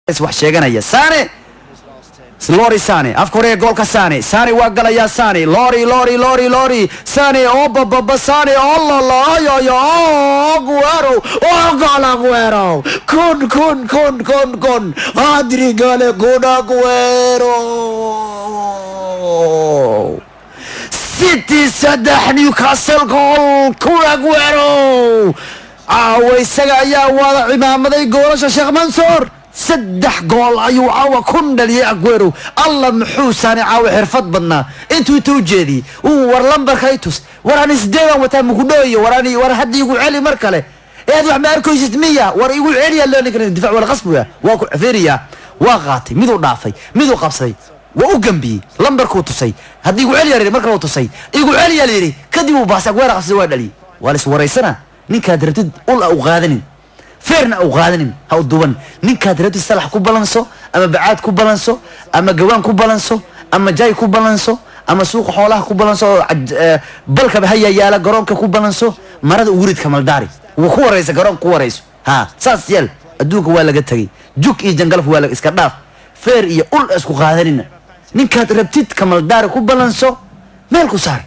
Wax sheeganaya Sane, Leroy Sane, afka hore ee goolka Sane. Sane waa galayaa. Sane, Leroy, Leroy, Leroy, Leroy Sane, oo bababa Sane, ololoyoyo, Aguero, oh, goal! Aguero, kun kun kun kun kun adrigale kun Aguero. City 3, Newcastle goal. Kun Aguero caawa isaga ayaa wada cimaamaday goolasha. Sheekh Mansour, 3 gool ayuu caawa kun dhaliyay Aguero. Alla, muxuu Saani caawa xirfad badnaa! Intuu ujeediyey uu war lambarka i tus, war ani sideedan wataa mukudhooyo, war ani, war hadda igu celi mar kale eed wax ma arkaysid miya? War igu celiya loo ninkan difac wala qasbuya, waa ku fiiriya, waa qaatay, miduu dhaafay, miduu qabsaday, waa u gambiyey, lambarkuu tusay. Haddii igu celiya mar kale uu tusay, igu celiya la yidhi, kadib uu baasay, Aguero qabsaday, waa dhaliyey. Waa la is waraysana. Ninkaad rabtid ul u qaadanin, feerna u qaadanin, ha u duban. Ninkaad rabtid salax ku balanso, ama bacaad ku balanso, ama gawaan ku balanso, ama jay ku balanso, ama suuqa xoolaha ku balanso, oo balkaba ha yayaala garoonka ku balanso, marada uguridka maldaari wuu ku waraysa, garoonka ku warayso. Ha saas yeel. Adduunka waa laga tegay jug iyo jangalaf, waa laga iska dhaaf. Feer iyo ul isku qaadanina. Ninkaad rabtid kamaldaari ku balanso, meel ku saar.